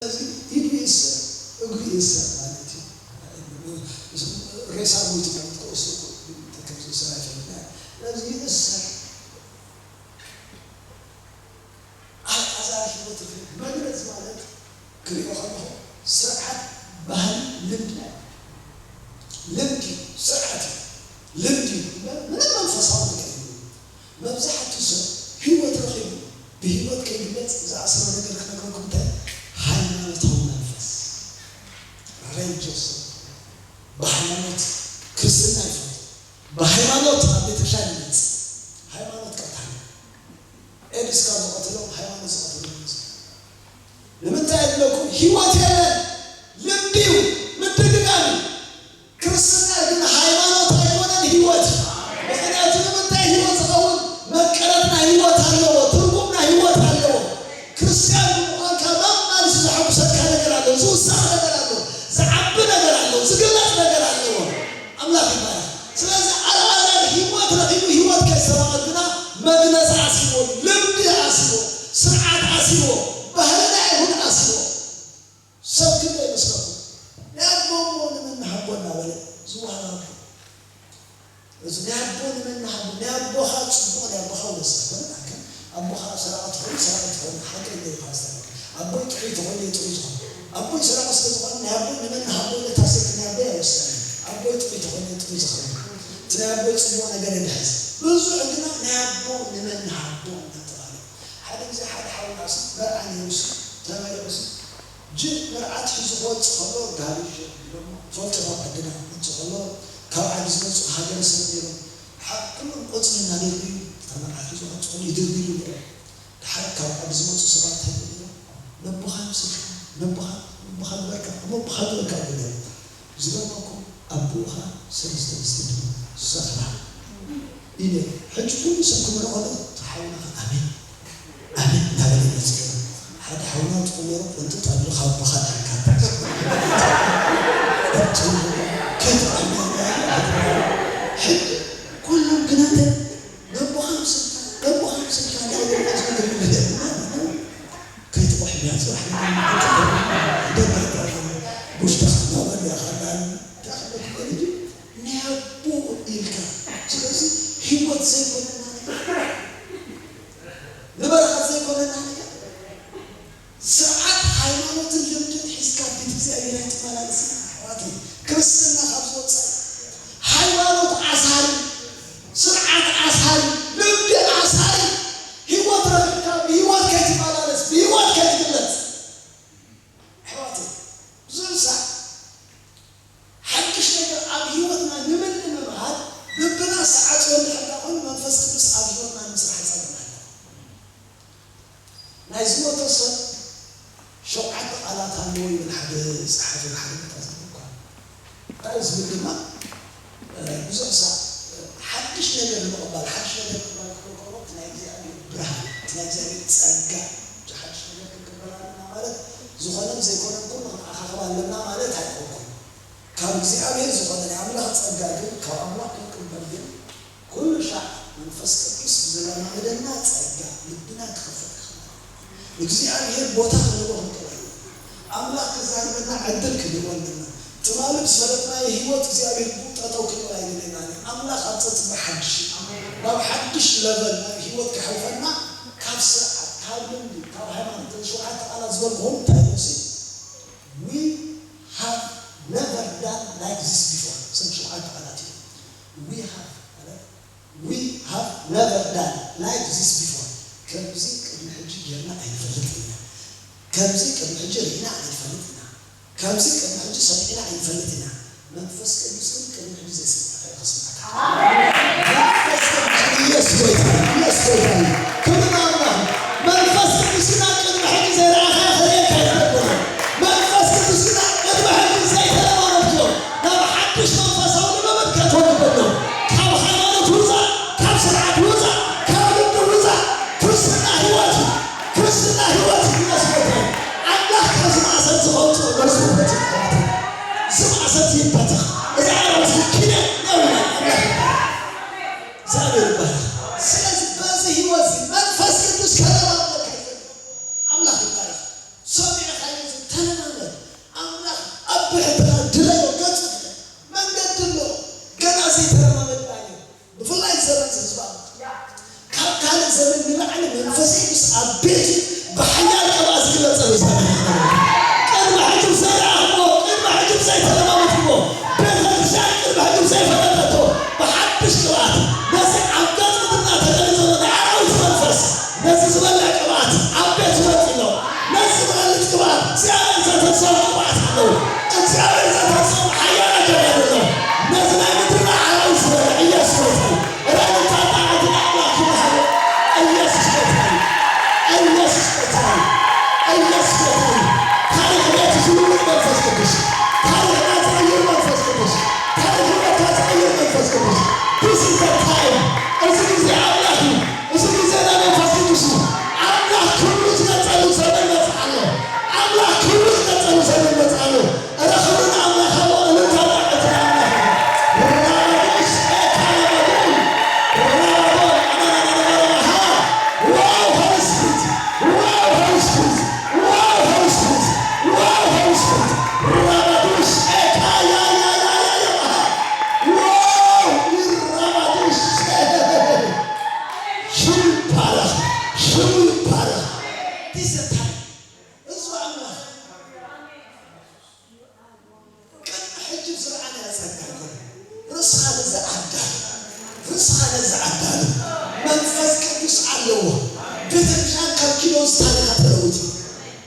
ስለዚ ኢዱ ይእሰር፣ እግሩ ይእሰር ማለት እዩ። ሬሳ ሞይቱ ማለት ከወስዶ ተከምዚ ስራ ይፈልጥ። ስለዚ ይእሰር። ኣልዓዛር ህይወት ርኺቡ። መግነዝ ማለት ክሪኦ ከለኹ ስርዓት፣ ባህሊ፣ ልምዲ፣ ልምዲ፣ ስርዓት እዩ። ልምዲ ምንም መንፈሳዊ ነገር የብሉን። መብዛሕትኡ ሰብ ህይወት ረኺቡ ብህይወት ከይግለጽ ዝኣስሮ ነገር ክነግረኩም እንታይ? ሃይማኖታዊ መንፈስ። ሬሊጅስ ብሃይማኖት ክርስትና ይፈልጡ። ብሃይማኖት ኣብ ቤተክርስትያን ይመጽእ። ሃይማኖት ቀጥታ ኤድስ ካብ ዝቐትሎም ሃይማኖት ዝቐትሎም ይመስል። ንምንታይ ኣለኩም? ህይወት የለን። ልምዲ እዩ፣ ምድግጋም እዩ። ክርስትና ግን ሃይማኖት ኣይኮነን፣ ህይወት እዩ። ምኽንያቱ ንምንታይ ህይወት ዝኸውን? መቀረት ናይ ህይወት ኣለዎ፣ ትርጉም ናይ ህይወት ኣለዎ። ክርስትያን ብምዃንካ መማል ዘሐጉሰካ ነገር ኣሎ፣ ዝውሳኽ ነገር ኣሎ፣ ዝዓቢ ነገር ኣሎ፣ ዝግለጽ ነገር ኣለዎ። ኣምላኽ ይባረኽ። ስለዚ ኣልዓዛር ህይወት ረኺቡ፣ ህይወት ከይስተማቐል ግና መግነዝ ኣሲዎ፣ ልምዲ ኣሲዎ፣ ስርዓት ኣሲዎ፣ ባህልና ይኹን ኣሲዎ። ሰብ ክንደይ ይመስለኩም? ናይ ኣቦ እሞ ንመን ንሃቦ እናበለ ዝወሃብ ኣሎ። እዚ ናይ ኣቦ ንመን ንሃቦ? ናይ ኣቦኻ ጽቡቕ፣ ናይ ኣቦኻ ወሰኽ። በቃ ኣቦኻ ሰራቒ ተኾይኑ ሰራቒ ተኾይኑ፣ ሓቂ እንደ ፓስተር። ኣቦይ ጥዑይ ተኾይኑ ጥዑይ ዝኾነ። ኣቦይ ሰራቒ ስለ ዝኾነ ናይ ኣቦይ ንመን ንሃቦ ኢለ ታሰር ናይ ኣቦይ ኣይወስንን። ኣቦይ ጥዑይ ተኾይኑ ጥዑይ ዝኸውን። እቲ ናይ ኣቦይ ጽቡቕ ነገር የድሕዝ። ብዙሕ ግና ናይ ኣቦ ንመን ንሃቦ እናተባህለ። ሓደ ግዜ ሓደ ሓውና ሲ መርዓ ነይሩ ሲ ተመሪዑ ሲ ጅን መርዓት ሒዙ ክወጽእ ከሎ ጋሪ ሸጥ ኢሎሞ። ትፈልጡ ዶ ዓድና ክወጽእ ከሎ ካብ ዓዲ ዝመጹ ሃገረ ሰብ ነይሮም። ሓ-፣ ኩሎም ቆጽሊ እናደርበዩ እታ መርዓት ሒዙ ክወጽእ ከሎ ይድርብዩ ነይሮም። ድሓር ካብ ዓዲ ዝመጹ ሰባት እንታይ ይብሉ ነይሮም? ነቦኻ ምስልካ፣ ነቦኻ፣ ነቦኻ ግበርካ፣ ነቦኻ ግበርካ ይብሉ ነይሮም። ዝገርመኩም ኣቦኻ ሰለስተ ኣንስትዮ ድማ ሰኽራ ኢለ ሕጂ ኩሉ ሰብ ክመርዖ ከሎ እቲ ሓውና ከኣ ኣሜን ኣሜን እናበለ ይመጽእ ነይሩ። ሓደ ሓውና ጥዑም ነይሩ፣ ቅንጥጥ ኣቢሉ ካብ ኣቦኻ ዳርካ ኣታ ከይትቆሕም ሕጂ ኩሎም ግናተ ነቦኻ ምስልካ ነቦኻ ምስልካ እንዳበለ ይመጽእ ነይሩ። ከይትቆሕም እያ ጽባሕ ደጋ ውሽጥኻ እናበለ እያ ኻላ እንታይ ክብለካ ልጅ ናይ ኣቦ ኢልካ። ስለዚ ህይወት ዘይኮነና ነገር፣ ንበረኸት ዘይኮነና ነገር፣ ስርዓት ሃይማኖትን ልምድን ሒዝካ ቤት እግዚኣብሔር ኣይትመላለስን ኣሕዋተይ። ክርስትና ካብ ዝወፀ ሃይማኖት ኣሳሪ፣ ስርዓት ኣሳሪ፣ ልምዲ ኣሳሪ፣ ህይወት ረኺብካ ብህይወት ከይትመላለስ፣ ብህይወት ከይትግለጽ ኣሕዋተይ። ብዙሕ ሳዕ ሓድሽ ነገር ኣብ ህይወትና ንምልእ ንምሃብ ልብና ዝዓጽወሉ ሕጋ ኮይኑ መንፈስ ቅዱስ ኣብ ህይወትና ንምስራሕ ይጸገም ኣሎ። ናይ ዝሞተ ሰብ ሸውዓተ ቃላት ኣለዎ ይብል ሓደ ጸሓፊ፣ ሓደ ቦታ ዘንበብኩ። እንታይ እዩ ዝብል ድማ፣ እ፣ ብዙሕ ሳዕ፣ እ፣ ሓድሽ ነገር ንምቕባል፣ ሓድሽ ነገር ንምቕባል ክብሎ ከሎ፣ እቲ ናይ እግዚኣብሔር ብርሃን፣ እቲ ናይ እግዚኣብሔር ጸጋ፣ እቲ ሓድሽ ነገር ክንቅበል ኣለና ማለት፣ ዝኾነን ዘይኮነን ኩሉ ክንኣኻኽብ ኣለና ማለት ኣይኮንኩን። ካብ እግዚኣብሔር ዝኾነ ናይ ኣምላኽ ጸጋ ግን፣ ካብ ኣምላኽ ክንቅበል ግን፣ ኩሉ ሻዕ መንፈስ ቅዱስ ብዝለማመደና ጸጋ ልብና ክኸፈት ይኽእል። ንእግዚኣብሔር ቦታ ክንህቦ ክንክእል ኣለና። ኣምላኽ ክዛረበና ዕድል ክንህቦ ኣለና። ትማሊ ዝፈለጥናዮ ህይወት እግዚኣብሔር ብኡ ጠጠው ክንብል ኣይደለናን እዩ። ኣምላኽ ኣብ ጸጽ ብሓድሽ እዩ። ናብ ሓድሽ ለቨል ናይ ህይወት ከሕልፈና ካብ ስርዓት፣ ካብ ልምዲ፣ ካብ ሃይማኖት፣ እተን ሸውዓተ ቃላት ዝበልኩኹም እንታይ እዩ? We have never done like this before። እዘን ሸውዓተ ቃላት እዩ። We have ማለት We have never done like this before። ከምዚ ቅድሚ ሕጂ ጌርና ኣይንፈልጥን ኢና። ከምዚ ቅድሚ ሕጂ ርኢና ኣይንፈልጥን ኢና። ከምዚ ቅድሚ ሕጂ ሰሚዕና ኣይንፈልጥን ኢና። መንፈስ ቅዱስ ግን ቅድሚ ሕጂ ዘይሰማዕካዮ ከስምዓካ። መንፈስ ቅዱስ ኢየሱስ ጎይታ እዩ። ኢየሱስ ጎይታ እዩ። ክብሪ ንኣምላኽ። መንፈስ ቅዱስ ግን ኣብ ቅድሚ ሕጂ ዘይረኣኻዮ ክርእየካ ይፈቅዶ። መንፈስ ቅዱስ ግን ኣብ ቅድሚ ሕጂ ዘይተለማመድክዮ ናብ ሓድሽ መንፈሳዊ ልምምድ ከእትወኩም ከሎ፣ ካብ ሃይማኖት ውፃእ፣ ካብ ስርዓት ውፃእ፣ ካብ ልምዲ ውፃእ። ክርስትና ህይወት እዩ። ክርስትና ህይወት እዩ። ኢየሱስ ጎይታ እዩ። ኣምላኽ ካብ እዚ ማእሰር ዝኸውፅኦ ነብሱ ይፈትሕ። እዚ ማእሰር እዚ ይበተኽ። እዚ ኣራዊት እዚ ኪደ ደው ይበል። ኣምላኽ ይባረኽ። እግዚኣብሔር ይባረኽ። ስለዚ በዚ ህይወት እዚ መንፈስ ቅዱስ ከለማምደካ ይፈልጥ። ኣምላኽ ይባረኽ። ሰሚዕካዮ እዚ ብሕትና ድለዮ ገጹ መንገዲ ኣሎ። ገና ዘይተለማመድና እዩ። ብፍላይ ዘመን ህዝባ ካብ ካልእ ዘመን ንላዕሊ መንፈስ ቅዱስ ኣብ ቤቱ ብሓያል ቅብኣት ዝግለጸሉ ዘመን እዩ። ቅድሚ ሕጂ ዘይረኣኽሞ፣ ቅድሚ ሕጂ ዘይተለማመድክሞ፣ ቤተክርስትያን ቅድሚ ሕጂ ዘይፈለጠቶ ብሓድሽ ቅብኣት ነዚ ኣብ ገጽ ምድርና ተገሊጹ ዘሎ ናይ ኣራዊት መንፈስ ነዚ ዝበልዕ ቅብኣት ኣብ ቤት ይወጽእ ኣሎ። ነዚ ዝበልዕ ቅብኣት እግዚኣብሔር ዘተንሰኦ ቅብኣት ኣለዉ። እግዚኣብሔር ዘተንሰኦም ሓያል ኣጀጋኑ ኣለዉ። ነዚ ናይ ምድርና ኣራዊት ዝበልዕ ኢየሱስ ጎይታ እዩ። ረድኤት ኣምላኽ ክብሃል ኢየሱስ ጎይታ እዩ። ኢየሱስ ጎይታ እዩ። ኢየሱስ ጎይታ እዩ። ታሪኽ ቤት ዝልውጥ መንፈስ ቅዱስ፣ ታሪኽና ዝቕይር መንፈስ ቅዱስ፣ ታሪኽ ህይወትካ ዝቕይር መንፈስ ቅዱስ። This is the time። እዚ ግዜ ኣምላኽ እዩ። እዚ ግዜ ናይ መንፈስ ቅዱስ እዩ። ኣምላኽ ክብሩ ዝገልጸሉ ዘመን መጽእ ኣሎ። ኣምላኽ ክብሩ ዝገልጸሉ ዘመን መጽእ ኣሎ። እረ ክብሪ ንኣምላኽ ሃቦ፣ እልልታ ንኣምላኽ ሃቦ። ራባዶስ ኤካናባዶን ራባዶን ኣናናናናናሃ። Wow, Holy Spirit! Wow, Holy Spirit! Wow, Holy Spirit! Wow, Holy Spirit! ራባዶስ ኤካያያያያያሃ። Wow, ራባዶስ። ሽሙ ይባረኽ፣ ሽሙ ይባረኽ። This is the time። እሱ ኣምላኽ ቅድሚ ሕጂ ዝረኣናዮ ጸጋ ኣይኮነን። ርእስኻ ነዚ ኣዳሉ፣ ርእስኻ ነዚ ኣዳሉ። መንፈስ ቅዱስ ኣለዎ። ቤተክርስትያን ካብ ኪኖ ታሪኻ ተለዊጡ።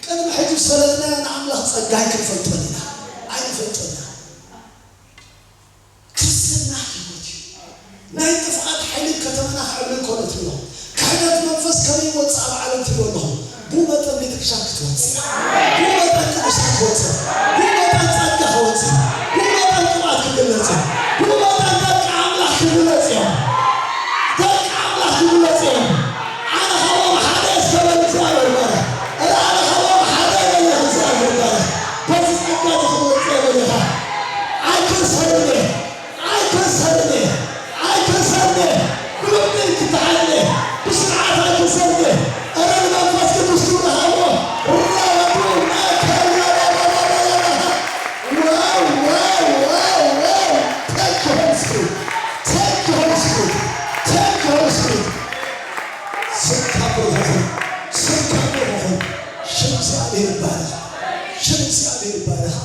ቅድሚ ሕጂ ዝፈለጥናዮ ንኣምላኽ ጸጋ ኣይክንፈልጦን ኢና፣ ኣይንፈልጦን ኢና። ክርስትና ህይወት እዩ። ናይ ጥፍኣት ሓይሊ ከተማና ክዕብልል ከሎ ትብሎ። ክሕደት መንፈስ ከመይ ይወጽእ ኣብ ዓለም ትብሎ ኣለኹ። ብኡ መጠን ቤተክርስትያን ክትወጽእ። ብኡ መጠን ቅዱሳን ክትወጽእ። ብኡ መጠን ጸጋ ክወጽእ። ብኡ መጠን ቅብኣት ክግለጽ እዩ። ብኡ መጠን ደቂ ኣምላኽ ክግለጽ እዮም። ደቂ ኣምላኽ ክግለጽ እዮም። ኣነ ኻብኦም ሓደ እየ ዝበለ እግዚኣብሔር ባርያ። እረ ኣነ ኻብኦም ሓደ እየ በለ እግዚኣብሔር ባርያ። በዚ ጸጋ እዚ ክትወጽእ እየ በሊኻ። ኣይክንሰርም እየ። ኣይክንሰርም እየ፣ ኣይክንሰርም እየ፣ ብልምዲ ኣይክተሓዝን እየ፣ ብስርዓት ኣይክንሰርም እየ። እረ ንመንፈስ ቅዱስ ክብሪ ሃቦ። ራባቡ ናካላባባባባባ። ዋው፣ ዋው፣ ዋው፣ ዋው። Thank you, Holy Spirit. Thank you, Holy Spirit. Thank you, Holy Spirit. ስምካ ብሩኽ ይኹን። ስምካ ብሩኽ ይኹን። ሽም እግዚኣብሔር ይባረኽ። ሽም እግዚኣብሔር ይባረኽ።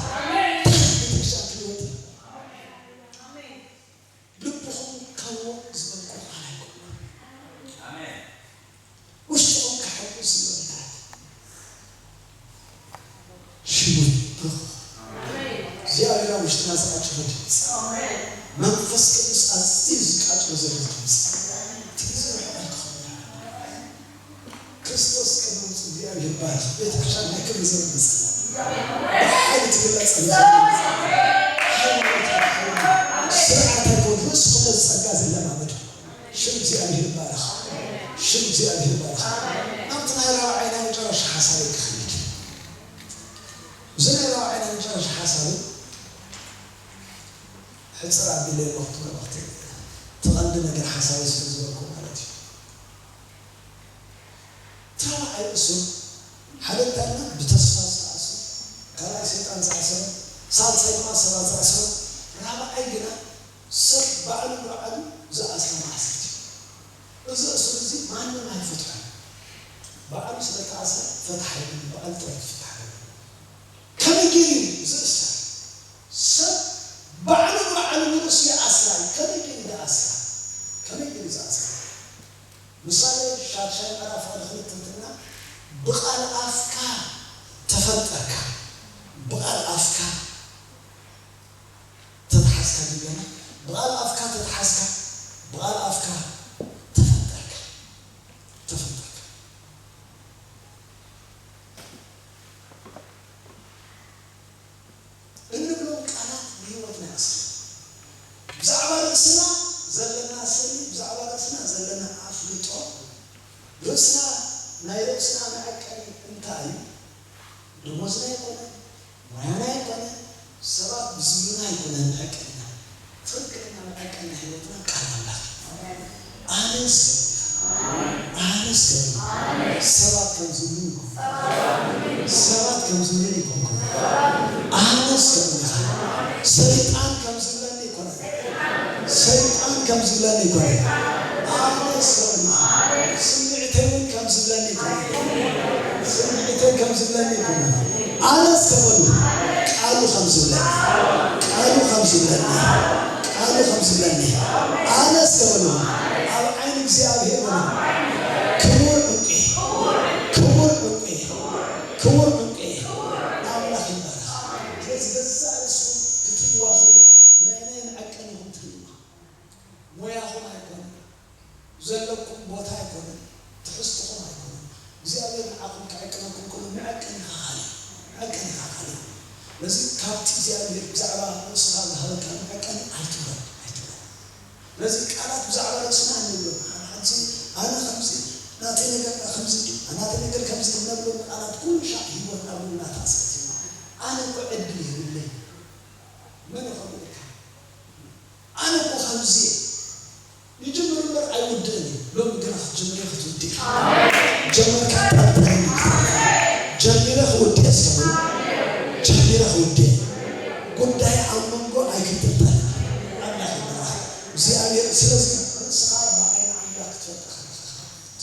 ቤተክርስትያን ትልወጥ። ልብኹም ካብኡ ዝበልኩ ቃል ኣይኮንኩን። ኣሜን። ውሽጥኹም ከሐጉስ ዝበልኩ ቃል። ሽሙ ይባረኽ። ኣሜን። እግዚኣብሔር ኣብ ውሽጥና ዝቃጭሎ ድምፂ። ኣሜን። መንፈስ ቅዱስ ኣዝዩ ዝቃጭሎ ዘሎ ድምፂ። እቲ ዝርሕቕ ኣይኮነን። ክርስቶስ ቅድሚ ምጽኡ እግዚኣብሔር ይባረኽ። ቤተክርስትያን ናይ ክብሪ ዘመን መጸና። ብሓይሊ ትግለጽ ዘመን መጸና። ሃይማኖት ኣይኮን፣ ስርዓት ኣይኮን፣ ርእስኹም ነዚ ጸጋ ዘለማመዱ። ሽም እግዚኣብሔር ይባረኽ። ሽም እግዚኣብሔር ይባረኽ። ናብቲ ናይ ራብዓይ ናይ መጨረሻ ሓሳበይ ክኸይድ። እዚ ናይ ራብዓይ ናይ መጨረሻ ሓሳበይ ሕጽር ኣቢለ ኣለኹ፣ ትመልእኽቲ፣ እቲ ቀንዲ ነገር ሓሳበይ ስለ ዝበልኩ ማለት እዩ። ራብዓይ እሱር ሓደ እንታይ ኢልና ብተስፋ ዝተኣስሩ፣ ካልኣይ ሰይጣን ዝኣሰረ፣ ሳልሳይ ድማ ሰባት ዝኣሰሩ፣ ራብዓይ ግና ሰብ ባዕሉ ንባዕሉ ዝኣስረ ማእሰርቲ እዩ። እዚ እሱር እዚ ማንም ኣይፈትሖን። ባዕሉ ስለ ዝተኣስረ ፈታሒ የብሉን፣ ባዕሉ ጥራይ ክፍታሕ ኣለዎ። ከመይ ገይሩ እዩ ዝእሰር? ሰብ ባዕሉ ንባዕሉ ንርእሱ ይኣስራ እዩ። ከመይ ገይሩ ዝኣስራ? ከመይ ገይሩ ዝኣስራ? ምሳሌ ሻድሻይ ምዕራፍ ፍቕዲ ክልተ እንትና ብቓል ኣፍካ ተፈንጠርካ፣ ብቓል ኣፍካ ተተሓዝካ ዲበና፣ ብቓል ኣፍካ ተተሓዝካ፣ ብቓል ኣፍካ ተፈንጠርካ፣ ተፈንጠርካ። እንብሎም ቃላት ንህይወትና ይኣስሩ። ብዛዕባ ርእስና ዘለና ስእሊ፣ ብዛዕባ ርእስና ዘለና ኣፍልጦ፣ ርእስና፣ ናይ ርእስና መዐቀኒ እንታይ እዩ? ደሞዝና ኣይኮነን፣ ሞያና ኣይኮነን፣ ሰባት ብዝብሉና ኣይኮነን መዐቀኒና። ትኽክለኛ መዐቀኒ ናይ ህይወትና ቃል ኣምላኽ እዩ። ኣነስ ኣነስ ሰባት ከም ዝብሉኒ ይኮንኩ። ሰባት ከም ዝብሉኒ ይኮንኩ። ኣነስ ከም ዝብለኒ ይኮነ። ኣነስ በሉ። ስምዒተይ እውን ከም ዝብለኒ ይኮነ። ስምዒተይ ከም ዝብለኒ ይኮነ። ኣነስ በሉ። ቃሉ ከም ዝብለኒ። ቃሉ ከም ዝብለኒ። ቃሉ ከም ዝብለኒ። ኣነስ በሉ። ኣብ ዓይኒ እግዚኣብሔር በሉ። ክቡር ዕንቁ። ክቡር ዕንቁ። ክቡር ዕንቁ። ኣምላኽ ይባረኽ። ስለዚ ገዛእ ርእስኹም ክትርእይዋ ከሎ፣ በየናይ መዐቀኒ ኢኹም ትርእይዋ? ሞያኹም ኣይኮነን፣ ዘለኩም ቦታ ኣይኮነን፣ ትሕዝትኹም ኣይኮነን። እግዚኣብሔር ንዓኹም ክዕቅነኩም ከሎ መዐቀኒኻ ካልእ እዩ። መዐቀኒኻ ካልእ እዩ። ነዚ ካብቲ እግዚኣብሔር ብዛዕባ ርእስኻ ዝሃበካ መዐቀኒ ኣይትውረድ፣ ኣይትውረድ። ነዚ ቃላት ብዛዕባ ርእስና እንብሎ፣ ሓንቲ ኣነ ከምዚ፣ ናተይ ነገር ከምዚ፣ ናተይ ነገር ከምዚ እነብሎም ቃላት ኩሉ ሻዕ ህይወትና እውን እናተኣስረት እዩ። ኣነ እኮ ዕድል የብለይ። መን ይኸምልካ? ኣነ እኮ ከምዚ እየ። ይጅምር እምበር ኣይውድእን እዩ። ሎሚ ግና ክትጅምሪ ክትውድኢ። ጀመርካ ጠርጠር። ጀሚረ ክውድእ እስከ በሉ። ጀሚረ ክውድእ። ጉዳይ ኣብ መንጎ ኣይክንጥልጠል። ኣምላኽ ይባረኽ። እግዚኣብሔር ስለዚ ርእስኻ ብዓይኒ ኣምላኽ ክትፈልጥ ከለኻ።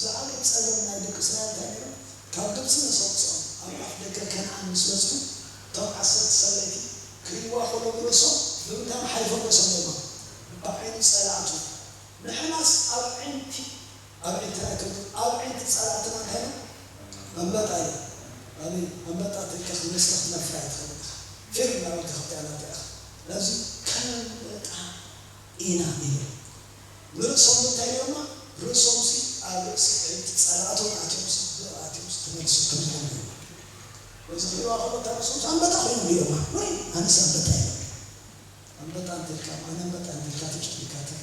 ዝዓበየ ጸገም ናይ ደቂ እስራኤል እንታይ ነይሩ? ካብ ግብጺ ምስ ኣውጽኦም ኣብ ኣፍ ደገ ከነኣን ምስ በጽሑ፣ እቶም ዓሰርተ ሰበይቲ ክርእይዋ ከለዉ ርእሶም ብምንታይ ሓሊፎም ርእሶም ርእይዋ? ብዓይኒ ጸላእቱ። ንሕናስ ኣብ ዓይንቲ፣ ኣብ ዓይንቲ ኣይኮንኩን፣ ኣብ ዓይንቲ ጸላእትና እንታይ ኢና? ኣንበጣ ኢና። ኣበይ ኣንበጣ ተልካ ክመስለኽ ክትነፍር ኣይትኽእልን ኢኻ። ፊር እናበልካ ክትኣናግዕ ኢኻ። ስለዚ ከነንብጣ ኢና ይብል። ንርእሶም እንታይ ኢሎማ? ርእሶምሲ ኣብ ርእሲ ጸላእቶም ኣትዮምሲ፣ ኣትዮምሲ ተመልሱ ከም ዝኾኑ እዮም። በዚ ክሪእዋ ከሎ እታ ርእሶምሲ ኣንበጣ ኮይኖም ርእዮማ። ወይ ኣነስ ኣንበጣ እየ። ኣንበጣ እንተልካ፣ ኣነ ኣንበጣ እንተልካ ተጨኒካ ትርኢ።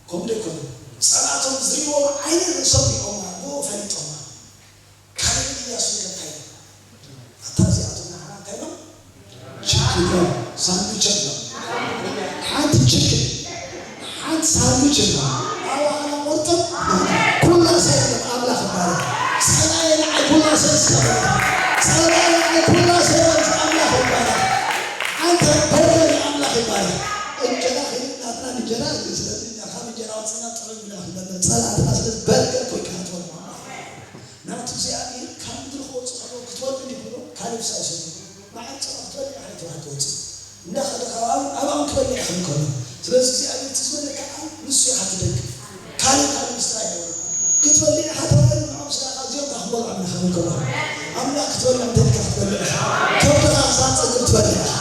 ከምኡ ዶ ኣይኮነን? ጸላእቶም ዝርእይዎም ዓይኒ ርእሶም ርእዮማ፣ ብኡ ፈሊጦማ። ካሌብን ኢያሱን ከ እንታይ ኢሎም? ኣታ እዚኣቶም ንዓና እንታይ ኢሎም? ችክን እዮም፣ ሳንዱች እዮም። ሓንቲ ችክን፣ ሓንቲ ሳንዱች እዮም። ኣባና ቁርጥም፣ ኩላ ሰብ እዮም፣ ኣምላኽ ይባረክ። ጸላኤ ንዓይ ኩላ ሰብ እስከ በል። ጸላኤ ንዓይ ኩላ ሰብ እዮም፣ ኣምላኽ ይባረክ። ሓንቲ በርገር ኣምላኽ ይባረክ። እንጀራ ኸይኑ ናትና እንጀራ እዩ፣ ስለዚ እኛ ካብ እንጀራ ወፅና ጥዑም ኢና ክንበልዕ። ጸላእትና ስለዚ በርገር ኮይንካ ክትበልዖ። ናቱ እግዚኣብሔር ካብ ምድሪ ክወፅእ ከሎ ክትበልዑ እንዲኹም፣ ካልእ ምሳይ ሰዱ። መዓር ጨው ክትበልዕ ኢኻ፣ ኣይትበልዕ ትወፅእ። እንዳኸደ ካብ ኣብ-፣ ኣብኦም ክበልዕ ኢኻ እንከሎ። ስለዚ እግዚኣብሔር እቲ ዝበለካ ቃል ንሱ ኢኻ ትደግፍ። ካልእ ካልእ ምስጢር ኣይነበረን። ክትበልዕ ኢኻ ተባሂሉ ንዖም ስለ ኢኻ እዚኦም ኢኻ ክበልዖም ኢኻ እንከሎ። ኣምላኽ ክትበልዕ እንተ ኢልካ ክትበልዕ ኢኻ። ከብድኻ ክሳብ ጸግብ ትበልዕ ኢኻ።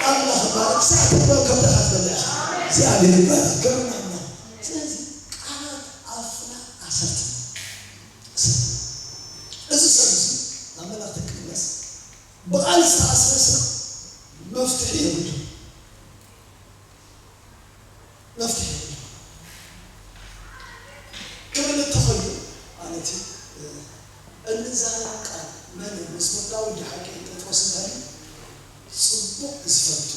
ኣምላኽ ይባረክ። ክሳዕ ትጥበብ ከብድኻ ትበልዕ ኢኻ። እግዚኣብሔር ይባረክ። ክብሪ ንኣምላኽ። ስለዚ ቃላት ኣፍና ኣሰርት። እዚ ሰብ እዚ ናብ መላእኽቲ ክምለስ ብቓል ዝተኣስረ ሰብ መፍትሒ የብሉ። መፍትሒ የብሉ። ክብል እንተኾይኑ ማለት እዩ። እንዛረብ ቃል መን እዩ? መዝሙር ዳዊት ድዩ ሓቂ? ጴጥሮስ እንታይ እዩ? ጽቡቕ ዝፈቱ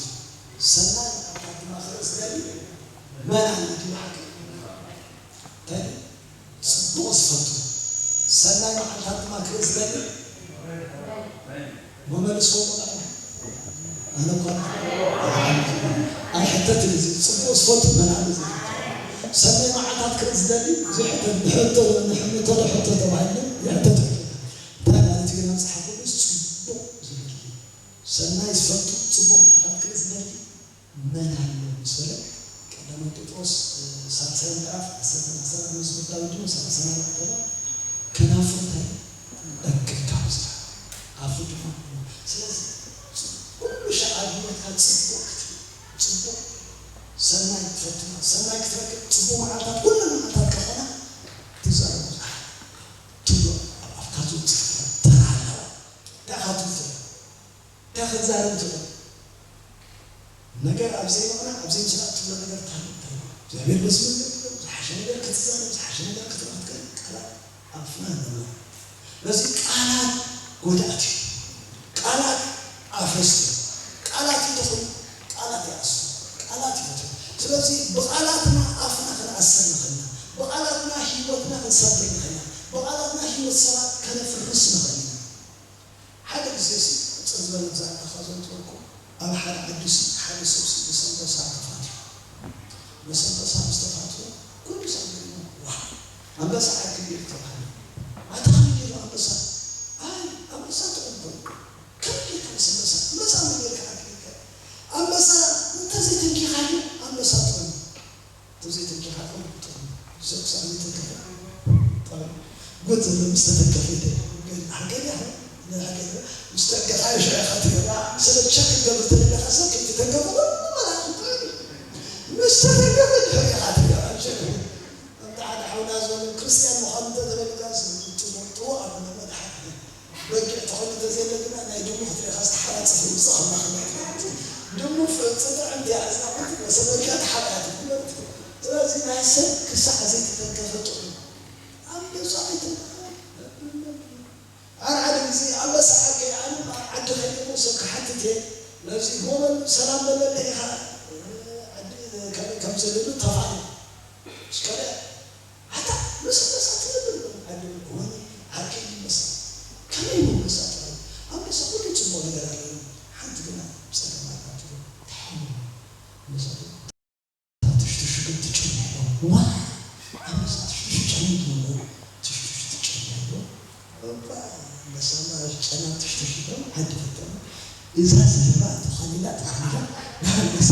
ሰናይ መዓልታት ድማ ክርኢ ዝደሊ መን ኣሎ ድዩ ሓቂ? እንታይ እዩ? ጽቡቕ ዝፈቱ ሰናይ መዓልታት ድማ ክርኢ ዝደሊ መመልስዎ መጣ። ኣነ እኳ ኣይሕተትን እዚ ጽቡቕ ዝፈቱ መን ኣሎ ዝብል። ሰናይ መዓልታት ክርኢ ዝደሊ ዘይሕተት ብሕቶ ንሕምቶ ዶ ሕቶ ተባሂሉ ይሕተት። እንታይ ማለት እዩ? መጽሓፍ ቅዱስ ጽቡቕ ዝደሊ ሰናይ ዝፈቱ ጽቡቕ መዓልታት ክርኢ ዝደሊ መን ኣሎ ምስ በለ፣ ቀዳማይ ጴጥሮስ፣ እ፣ ሳልሳይ ምዕራፍ ዓሰርተ ዓሰርተ መዝሙር ዳዊት ድማ ሰላሳን ኣርባዕተን፣ ከናፍርታይ እክብካብ ዝራ፣ ኣፉ ድማ። ስለዚ ኩሉ ሻዕ ኣብ ህይወትካ ጽቡቕ ክትብል፣ ጽቡቕ ሰናይ ክትፈትና፣ ሰናይ ክትረክብ፣ ጽቡቕ መዓልታት፣ ኩሉ መዓልታት ከኾና ትዛረቡ ቃላት ትብሎ ኣብ ኣፍካ ዝወጽእ ተራ ኣለዋ። እንታይ ኢኻ ትብል? እንታይ ክንዛረብ ትኽእል? ነገር ኣብ ዘይምቕናዕ፣ ኣብ ዘይምስራሕ ትብሎ ነገር እንታይ እዩ? እንታይ እዩ? እግዚኣብሔር በዚ መንገዲ ኣሎ፣ ዝሓሸ ነገር ክትዛረብ፣ ዝሓሸ ነገር ክትረኽብ ትኽእል ቃላት ኣፍና ኣለዎ። በዚ ቃላት ጎዳእቲ እዩ። ቃላት ኣፍረስቲ እዩ። ቃላት ይተኽሉ፣ ቃላት ይኣስሩ፣ ቃላት ይፈትሑ። ስለዚ ብቃላትና ኣፍና ክንኣስር ንኽእልና፣ ብቃላትና ህይወትና ክንሰብር ንኽእልና፣ ብቃላትና ህይወት ሰባት ከነፍርስ ንኽእል ኢና። ሓደ ግዜ ሲ ቅጽል ዝበለ ዛንታ ካብ ዘንትወልኩም፣ ኣብ ሓደ ዓዲ ሲ ሓደ ሰብ ሲ ብሰንበሳ ተፋትሑ። ምስ ኣንበሳ ምስ ተፋትሑ ኩሉ ሰብ ገሪሙ። ዋ ኣንበሳ ዓርኪ ድዩ ተባህለ። ኣታ ከመይ ገይሩ ኣንበሳ? ኣይ ኣንበሳ ጥዑም ኮይኑ። ከመይ ጌርካ ምስ ኣንበሳ? ኣንበሳ ከመይ ጌርካ ዓርኪ ጌርካ? ኣንበሳ እንተዘይተንኪኻዮ ኣንበሳ ጥዑም። ዘይተንኪኻ ጥዑም። ሰብ ክሳብ ዘይተንከፈ ጥዑም። ጉድ ዘሎ ምስ ተተንከፈ ይደ-፣ ግን ዓርኪ ድያ? ንዓርኪ ምስ ተንከፋ ይሽዑ ኢኻ ትገባ። ስለ ቸክ ክትገብር ተደሊኻ ሰብ ከይተተንከፈ ኩሉ መላእኽቲ ጥዑም እዩ። ምስ ተተንከፈ ድሕሪ ኢኻ ትገባ። ቸክ ከምቲ ሓደ ሓውና ዝበሎ ክርስትያን ምዃኑ እንተተበልካ ጥዎ ኣብ መድሓን በጊዕ ተኾይኑ እንተዘየለ ግና ናይ ድሙ ክትሪኻ ዝተሓረፀ ይውፅእ ከማኽነት ድሙ ፍፅጥዕም ዲያ እዛ ኩንቲ መሰበልካ ተሓርያ ትፍለጥ። ስለዚ ናይ ሰብ ክሳዕ ዘይተተንከፈ ጥዑም። ኣንበሳ ኣይተንከፈ። ኣርዓድ ግዜ ኣንበሳ ዓርከይ ኣነ ኣብ ዓዲ ከይደ ሰብ ክሓትት እየ። ነዚ ጎበል ሰላም በለለ ኢኻ ዓዲ ከመይ ከም ዘደሉ ተፋለ። እስከለ ኣታ ምስ ኣንበሳ ትነብር ዶ? ዓዲ ወኒ ዓርከይ ይመሳ ከመይ ይመሳ ጥራይ ኣንበሳ ኩሉ ጽቡቕ ነገር ኣለዎ። ሓንቲ ግና ጸገም ኣላ ትብል ተሓሙ ኣንበሳ ትሽትሹ ግን ትጭምሮ ዋ ኣንበሳ ትሽትሹ ጨሚት ነው ትሽትሹ ትጭምሮ እባ ኣንበሳማ ጨና ትሽትሹ ነው ዓዲ ፈተነ እዛ ዝህባ ተኸሊላ ተኸሊላ ንኣንበሳ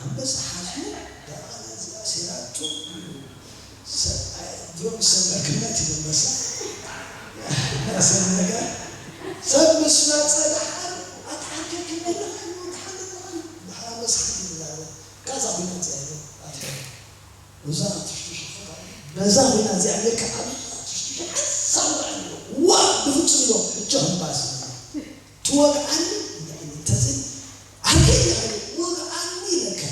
ኣንበሳ ሓዝዩ ደኣ ነዚኣ ሴራቱ ሰብኣይ ድሮም ሰብኣይ ክነት ይበመሰ ሰብ ነገር ሰብ ምስ መጸ ደሓር ኣትሓርኪ ክመለኻዮ ደሓር ደሓር ደሓር መስሓት ይብላለ ካዛ ኩነት ያለ ኣትሕር እዛ ትሽትሽ በዛ ኮይና እዚኣ ጌርካ ኣብ ትሽትሽ ሓሳብ ዋ ብፍጹም ኢሎ ሕጂ ክባስ ትወግዓኒ እንተዘይ ዓርከይ ኢኻ ወግዓኒ ኢለካ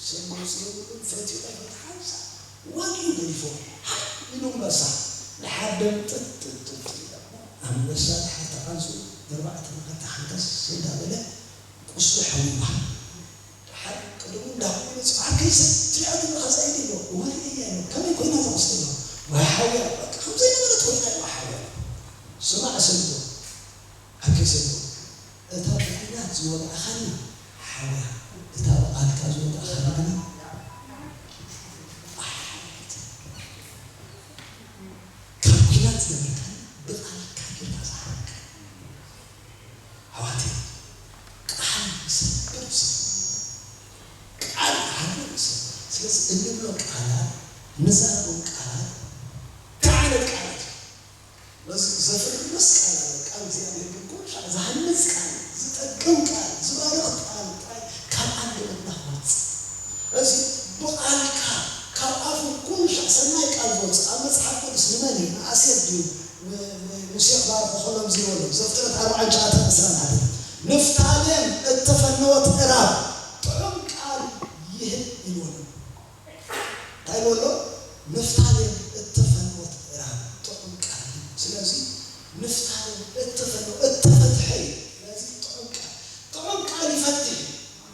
ሰብ መውፅኢ የብሉን ፈቲሑ ኣይፈትሓን ወዲኡ ገዲፎ ሓ ኢሉ ኣንበሳ ድሓር ደም ጥጥጥጥ ኣንበሳ ድሓር ተቓልሱ ኣርባዕተ መኸተ ሓንከስ እንዳበለ ቁስሉ ሓዊዋ ድሓር ቅድሙ እንዳኹሉ መፂኡ ዓርከይ ሰብ ትሪኣ ዘለኻ ዛይድ ኢሎ ወርዒ እያ ኢሎ ከመይ ኮይና እዛ ቁስሊ ኢሎ ወይ ሓውያ በቃ ከምዘይነበረት ኮይና ኢሎ ሓውያ ስማዕ ሰብ ኢሎ ዓርከይ ሰብ ኢሎ እታ ብኲናት ዝወግኣኻኒ ሓውያ እታ ብቓልካ ዝወግኣኻኒ ግና ኣይሓውየትን። ካብ ኲናት ዝነበርካኒ ብቓልካ ጌርካ ዝሓረካ ኣሕዋተይ ቃል ይሰብር ይሰብር ቃል ይሃርም ይሰብር። ስለዚ እንብሎ ቃላት ንዛረቦም ቃላት እንታይ ዓይነት ቃላት እዩ? በዚ ዘፍርስ ቃል ኣለ። ቃል እግዚኣብሔር ግን ኩሉ ሻዕ ዝሃንጽ ቃል፣ ዝጠቅም ቃል፣ ዝባርኽ ቃል ጥራይ ካብ ኣንደበትና ክወጽእ። እዚ ብቓልካ ካብ ኣፉ ኩሉ ሻዕ ሰናይ ቃል ዝወጽእ ኣብ መጽሓፍ ቅዱስ ንመን እዩ? ንኣሴር ድዩ? ን-፣ ንሙሴ ክባርኾ ከሎ ከምዚ ይበሎ። ዘፍጥረት ኣርባዓን ትሽዓተን ዕስራን ሓደ ንፍታሌም እተፈነወት እራብ ጥዑም ቃል ይህብ ይበሎ። እንታይ በሎ? ንፍታሌም እተፈነወት እራብ ጥዑም ቃል እዩ። ስለዚ ንፍታሌም እተፈነወ እተፈትሐ እዩ። ስለዚ ጥዑም ቃል ጥዑም ቃል ይፈትሕ እዩ።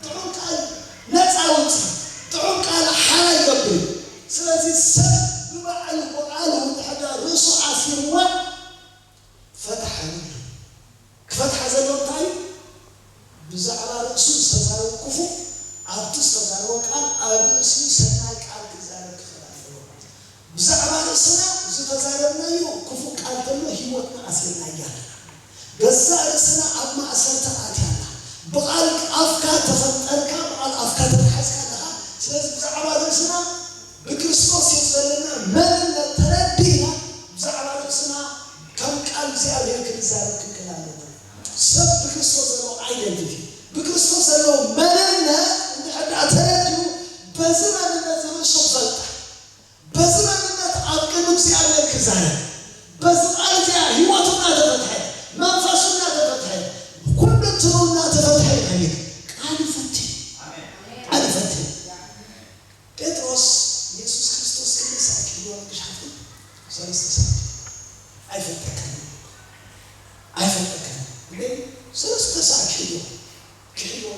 ጥዑም ቃል ነፃ ኣውፅእ እዩ። ጥዑም ቃል ሓራ ይገብር እዩ። ስለዚ ሰብ ብባዕሉ ብቓሉ እንድሕር ርእሱ ኣሲርዋ ፈታሕ ኣይብሉን። ክፈትሓ ዘለዎ እንታይ እዩ? ብዛዕባ ርእሱ ዝተዛረቦ ክፉእ ኣብቲ ዝተዛረቦ ቃል ኣብ ርእሲኡ ሰናይ ቃል ክዛረብ ክኽእል ኣለዎ። ብዛዕባ ርእስና ዝተዛረብናዮ ክፉእ ቃል ተሎ ህይወትና ኣሲርናያ ኣለና። ገዛእ ርእስና ኣብ ማእሰርቲ ኣትያ ኣላ። ብቓል ኣፍካ ተፈጠርካ፣ ብቓል ኣፍካ ተታሒዝካ ኣለኻ። ስለዚ ብዛዕባ ርእስና ብክርስቶስ የስ ዘለና መንነት ተረዲእና ብዛዕባ ርእስና ከም ቃል እግዚኣብሔር ክንዛረብ ክንክእል ኣለና። ሰብ ብክርስቶስ ዘለዎ ኣይደንቲቲ ብክርስቶስ ዘለዎ መንነት እንድሕር ደኣ ተረዲኡ በዚ መንነት ርእሱ ክፈልጣ በዚ መንነት ኣብ ቅድሚ እግዚኣብሔር ክዛረብ በዚ ቃል እዚኣ ህይወቱ እናተፈትሐ መንፈሱ እናተፈትሐ ኩሉ እንትኑ እናተፈትሐ ይኸይድ። ቃል ይፈትሕ ቃል ይፈትሕ ጴጥሮስ የሱስ ክርስቶስ ክልተ ሰዓት ክሕልዎ ክሻፍቲ ሰለስተ ሰዓት ኣይፈልጠካን ኣይፈልጠካን እንደ ሰለስተ ሰዓት ክሕልዎ ክሕልዎ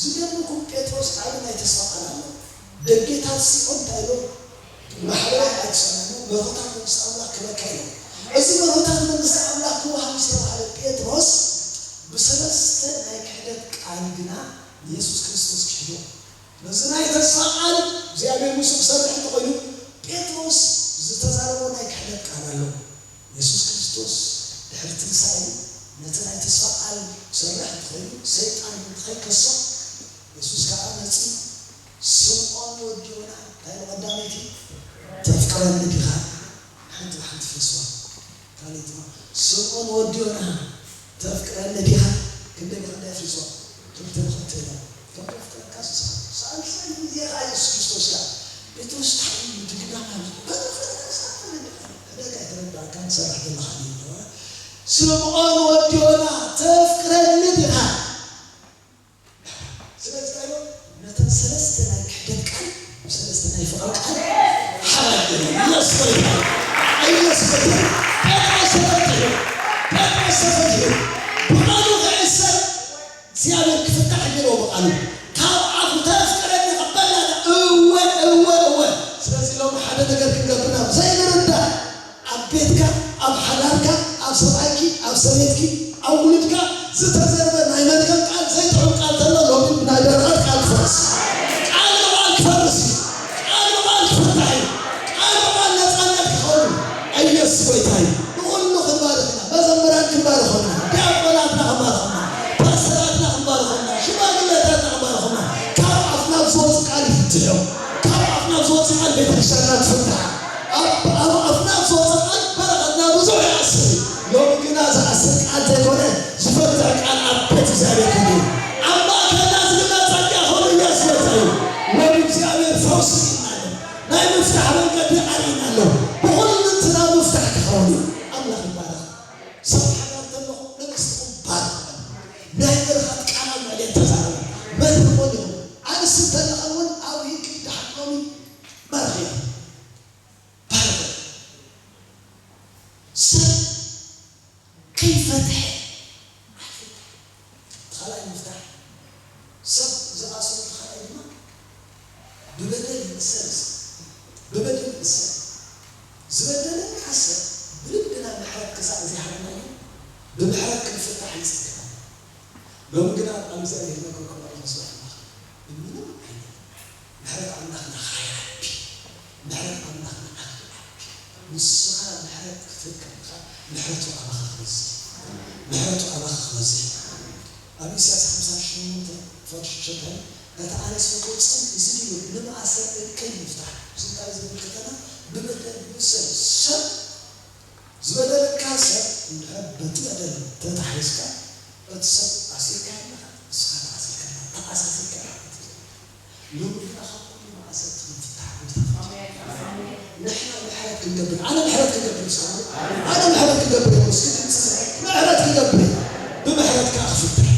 ዝገርምኩም ጴጥሮስ ዓቢ ናይ ተስፋ ቃል ኣሎ። ደጌታት ሲኦል እንታይ ኢሎ ማሕበራዊ ኣይትሰናኑ መርሆታት መንግስቲ ኣምላኽ ክበካ ኢሎ እዚ መርሆታት መንግስቲ ኣምላኽ ክወሃብ ዝተባህለ ጴጥሮስ ብሰለስተ ናይ ክሕደት ቃል ግና ንየሱስ ክርስቶስ ክሕልዎ ነዚ ናይ ተስፋ ቃል እግዚኣብሔር ምስኡ ክሰርሕ እንተኾይኑ፣ ጴጥሮስ ዝተዛረቦ ናይ ክሕደት ቃል ኣሎ። የሱስ ክርስቶስ ድሕሪ ትንሳኤ ነቲ ናይ ተስፋ ቃል ክሰርሕ እንተኾይኑ፣ ሰይጣን ከይከሶ፣ የሱስ ከኣ መጺኡ፣ "ስምዖን ወዲ ዮና፣ እንታይ ኢሉ ቀዳመይቲ? ተፍቅረኒ ዲኻ?" ሓንቲ ብሓንቲ ፈስዋ። ካልእ ድማ፣ "ስምዖን ወዲ ዮና፣ ተፍቅረኒ ዲኻ?" ክንደይ ብኽንደይ ኣፍሪሶ? ክልተ ብኽልተ ኢሎም። ከም ዘፍቅረካ ዝሰኣል። ሳልሳይ ግዜ ኸኣ የሱስ ክርስቶስ ከኣ፣ ጴጥሮስ፣ እንታይ እዩ ድግና ማለት እዩ? ከም ዘፍቅረካ ዝሰኣል ፈለኒ ዲኻ? ሕደጋ ኣይተረዳእካን ትሰርሕ ዘለኻ እዩ። ስምዖን ወዲ ዮና፣ ተፍቅረኒ ዲኻ? ስለዚ እንታይ ኢሎም? ነተን ሰለስተ ናይ ክሕደት ቃል ብሰለስተ ናይ ፍቕሪ ቃል ሓባር ገይሮም። ኢየሱስ ጎይታ እዩ። ኢየሱስ ጎይታ እዩ። ጴጥሮስ ተፈቲሑ። ጴጥሮስ ተፈቲሑ። ብቓሉ ክዕሰር እግዚኣብሔር ክፍታሕ ገይርዎ ብቓሉ። ካብ ኣፉ "ተፍቅረኒ" ክበላ እወ፣ እወ፣ እወ። ስለዚ ሎሚ ሓደ ነገር ክንገብር ናብ ዘይንርዳእ ኣብ ቤትካ፣ ኣብ ሓዳርካ፣ ኣብ ሰብኣይኪ፣ ኣብ ሰበይትኪ፣ ኣብ ውሉድካ ዝተዘርበ ናይ መርገም ቃል፣ ዘይጥዑም ቃል ተሎ ሎሚ ብናይ በረኸት ቃል ክፈርስ። ቃል ብቓል ክፈርስ እዩ። ቃል ብቓል ክፍታሕ እዩ። ቃል ብቓል ነጻነት ክኸውን እዩ። ኢየሱስ ጎይታ እዩ። ንኹሉ ክንባርኽ ኢና። መዘምራን ክንባርኾም ኢና። ዲያቆናትና ክንባርኾም ኢና። ፓስተራትና ክንባርኾም ኢና። ሽማግሌታትና ክንባርኾም ኢና። ካብ ኣፍና ዝወጽእ ቃል ይፍትሕ እዩ። ካብ ኣፍና ዝወጽእ ቃል ቤተክርስትያንና ትፍታሕ። ኣብ ኣብ ኣፍና ዝወጽእ ቃል በረኸትና ብዙሕ ይኣስር እዩ። ሎሚ ግና ዝኣስር ቃል ዘይኮነ ዝፈትሕ ቃል ኣብ ቤት እግዚኣብሔር ክህሉ እዩ። ኣብ ማእከልና ዝግበር ጸጋ ክህሉ ኢየሱስ ጎይታ እዩ። ሎሚ እግዚኣብሔር ፈውሲ ሂብና ኣሎ። ናይ ምፍታሕ መንገዲ ኣርእዩና ኣሎ። ብኹልንትና ምፍታሕ ክኸውን እዩ። ኣምላኽ ይባረኽ። ሰብ ሓዳር ተለኹ ንግስቲ ባል ናይ በረኻት ቃል ኣብ ልዕሊ ተዛረቡ። መን ይኾን ይኹን? ኣንስቲ እንተለኻ እውን ኣብ ህግ ደሓን ሎሚ ባርኽ እዩ። ባርኽ። ሰብ ከይፈትሐ ኣይፍታሕን። እቲ ካልኣይ ምፍታሕ ሰብ ዝኣስረሉ ካልኣይ ድማ ብበደል ይእሰር። ብበደል ይእሰር። ዝበደለና ሰብ ብልብና ምሕረት ክሳዕ ዘይሃብናዮ ብምሕረት ክንፍታሕ ይጽገም። ሎሚ ግና ኣብ እግዚኣብሔር ነገር ክመርሖ ዝኽእል ብምንም ዓይነት ምሕረት ኣምላኽና ኸይዓቢ፣ ምሕረት ኣምላኽና ዓቢ ዓቢ። ንስኻ ምሕረት ክትህብ ከለኻ ምሕረቱ ኣባኻ ክበዝሕ፣ ምሕረቱ ኣባኻ ክበዝሕ። ኣብ ኢሳያስ ሓምሳ ሸሞንተ ቁጽሪ ሸውዓተ፣ "ነቲ ኣነ ዝፈትዎ ጽምኢ እዚ ድዩ ንመኣሰር እከይ ይፍታሕ?" እዚ እንታይ ዝምልከተና? ብበደል ብእሰር ሰብ ዝበደለካ ሰብ እንድሕር በቲ በደል ተታሒዝካ፣ እቲ ሰብ ኣሲርካ ኣለኻ፣ ንስኻ ተኣሲርካ ኣለኻ፣ ተኣሳሲርካ ኣለኻ። ሎሚ ግና ካብ ኩሉ መኣሰርቲ ክንፍታሕ ጎይታ ፈትዩ። ንሕና ምሕረት ክንገብር፣ ኣነ ምሕረት ክገብር፣ እስከ ኣነ ምሕረት ክገብር፣ እስኪ ድምፂ ምሕረት ክገብር፣ ብምሕረት ከዓ ክፍትሕ።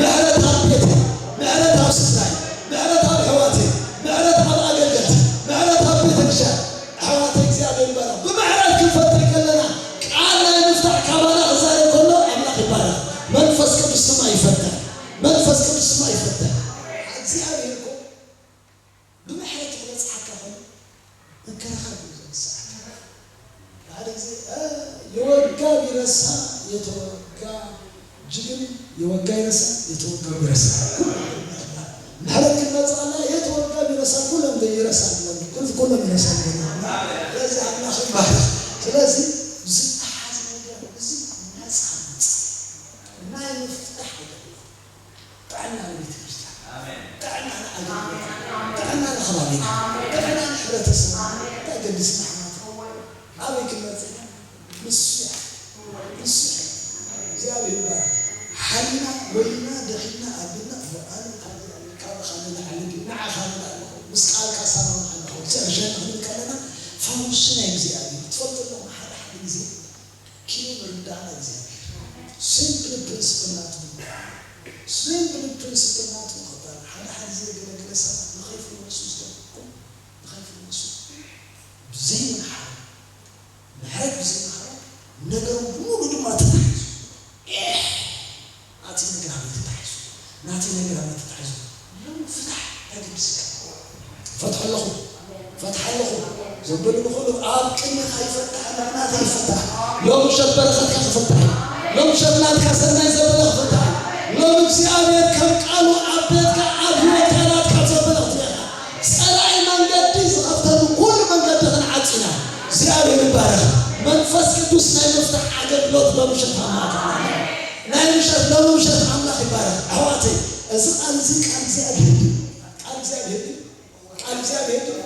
ምሕረት ኣብ ቤተይ፣ ምሕረት ኣብ ስድራይ፣ ምሕረት ኣብ ኣሕዋተይ፣ ምሕረት ኣብ ኣገልገልቲ፣ ምሕረት ኣብ ቤተክርስትያን። ኣሕዋተይ እግዚኣብሔር ይባረኽ። ብምሕረት ክንፈትሕ ከለና ቃል ናይ ምፍታሕ ካባና ክዛረብ ከሎ ኣምላኽ ይባረኽ። መንፈስ ቅዱስ ድማ ይፈትሕ። መንፈስ ቅዱስ ድማ ይፈትሕ። እግዚኣብሔር እኮ ብምሕረት ክበጽሓካ ከሎ መከራኻ እዩ ዘንስኣካ። ሓደ ግዜ፣ እ፣ የወጋ ቢረሳ፣ የተወጋ ጅግን፣ የወጋ ይረሳ፣ የተወጋ ቢረሳ። ምሕረት ክትመጽእ ከላ፣ የተወጋ ቢረሳ፣ ኩሎም ዘይረሳ ኣለዉ። ኩል-፣ ኩሎም ይረሳ ኣለዉ። ስለዚ ኣምላኽ ይባረኽ። ስለዚ ዝተሓዘ ነገር እዚ ነጻ ነጻ ናይ ምፍታሕ ነገር እዩ። ጥዕና ንቤተ ክርስቲያን፣ ኣሜን። ጥዕና ንኣገልግሎት፣ ኣሜን። ጥዕና ንከባቢና፣ ኣሜን። ጥዕና ንሕብረተሰብ። ኣሜን። እንታይ ገድስ ንሕና ኣበይ ክንመጽእ ኢና? ንሱ እዩ። ንሱ እዩ። እግዚኣብሔር ይባረክ። ሓሊና፣ ወይና፣ ደኺምና፣ ኣቢልና፣ እሞ ኣነ ካብ እግዚኣብሔር፣ ካባኻ ንላዕሊ ድዩ? ንዓኻ ንላዕሊ ኾን፣ ምስ ቃልካ ሰማማዕ ኣለኹ፣ ዘርሸን ክንብል ከለና፣ ፈውሲ ናይ እግዚኣብሔር። ትፈልጡ ኣለኹም፣ ሓደ ሓደ ግዜ ኪኑ ምርዳእና እግዚኣብሔር። ሲምፕል ፕሪንስፕል ናቱ። ሲምፕል ፕሪንስፕል ናቱ ምኽታል። ሓደ ሓደ ግዜ ገለ ገለ ሰባት ንኸይፍወሱ ዝገብሩ፣ ንኸይፍወሱ ብዘይምምሓር፣ ምሕረት ብዘይምምሓር ነገሮም ብምሉኡ ድማ ተታሒዙ። ኤህ! ናተይ ነገር ኣበይ ተታሒዙ? ናተይ ነገር ኣበይ ተታሒዙ? ሎሚ ፍታሕ እንታይ ገድስካ? ፈትሖ ኣለኹ፣ ፈትሓ ኣለኹ። ዘበሉ ንኹሉ ኣብ ቅድሚኻ ይፈታሕ፣ ናተይ ይፈታሕ። ሎሚ ምሸት በረኸትካ ክፍታሕ እዩ። ሎሚ ምሸት ናትካ ሰናይ ዘበለ ክፍታሕ እዩ። ሎሚ እግዚኣብሔር ከም ቃሉ ኣብ ቤትካ፣ ኣብ ህይወትካ ናትካ ዘበለ ክፍታሕ እዩ። ኣምላኽ ይባረኽ። ናይ ምሸት ሎሚ ምሸት ኣምላኽ ይባረኽ። ኣሕዋተይ፣ እዚ ቃል እዚ ቃል እግዚኣብሔር እዩ። ቃል እግዚኣብሔር እዩ። ቃል እግዚኣብሔር እዩ።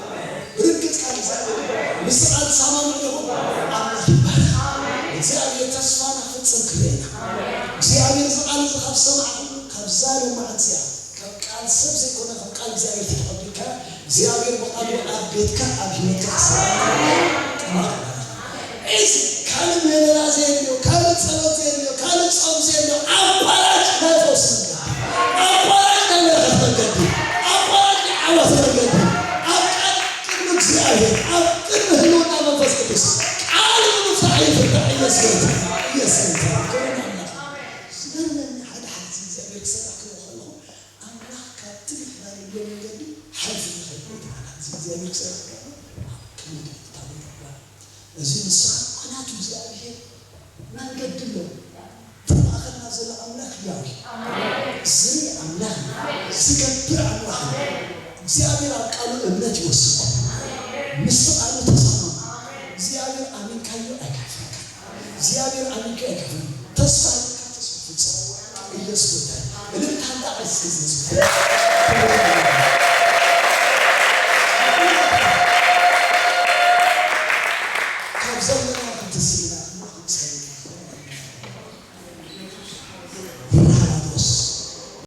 ብርግጽ ቃል እግዚኣብሔር እዩ። ምስ ቃል ትሰማምዑ ዲኹም? ኣምላኽ ይባረኽ። እግዚኣብሔር ተስፋና ክፍጽም ክርእየና። እግዚኣብሔር እዚ ቃል እዚ ካብ ሰማዕኩም ካብዛ ሎማዓት እዚኣ ካብ ቃል ሰብ ዘይኮነ ካብ ቃል እግዚኣብሔር ተተቐቢልካ እግዚኣብሔር ብቓሉ ኣብ ቤትካ ኣብ ህይወትካ ክሰርሕ እዚ ካልእ ምህለላ ዘየድልዮ፣ ካልእ ጸሎት ዘየድልዮ፣ ካልእ ጾም ዘየድልዮ ኣቋራጭ ናይ ፈውሲ መንገዲ፣ ኣቋራጭ ናይ በረኸት መንገዲ፣ ኣቋራጭ ናይ ዓወት መንገዲ ኣብ ቃል ቅድሚ እግዚኣብሔር ኣብ ቅድሚ ህልውና መንፈስ ቅዱስ ቃል ንምፍታሕ ይፍታሕ። ኢየሱስ ጌታ ኢየሱስ ጌታ። ዝገርመኒ ሓደ ሓደ ግዜ እግዚኣብሔር ክሰርሕ ክርኢ ከለኹ ኣምላኽ ካብቲ ምሕራር የብሎ መንገዲ ሓሊፉ ይኸይድ። እዚ እግዚኣብሔር ክሰርሕ ከሎ ኣብ ክንዲ ታቦት ይባል። እዚ ንስኻ ምኽንያቱ እግዚኣብሔር መንገዲ ኣለዎ። እቲ ማእኸልና ዘሎ ኣምላኽ ህያው እዩ። ዝርኢ ኣምላኽ እዩ። ዝገብር ኣምላኽ እዩ። እግዚኣብሔር ኣብ ቃሉ እምነት ይወስድኩም። ምስ ቃሉ ተሰማሙ። እግዚኣብሔር ኣሚንካዮ ኣይካፍረካ። እግዚኣብሔር ኣሚንካዮ ኣይካፍረካ። ተስፋ ኣለካ ተስፋ ፍጹም። ኢየሱስ ጎይታ እዩ። እልልታ እንዳ ቀስ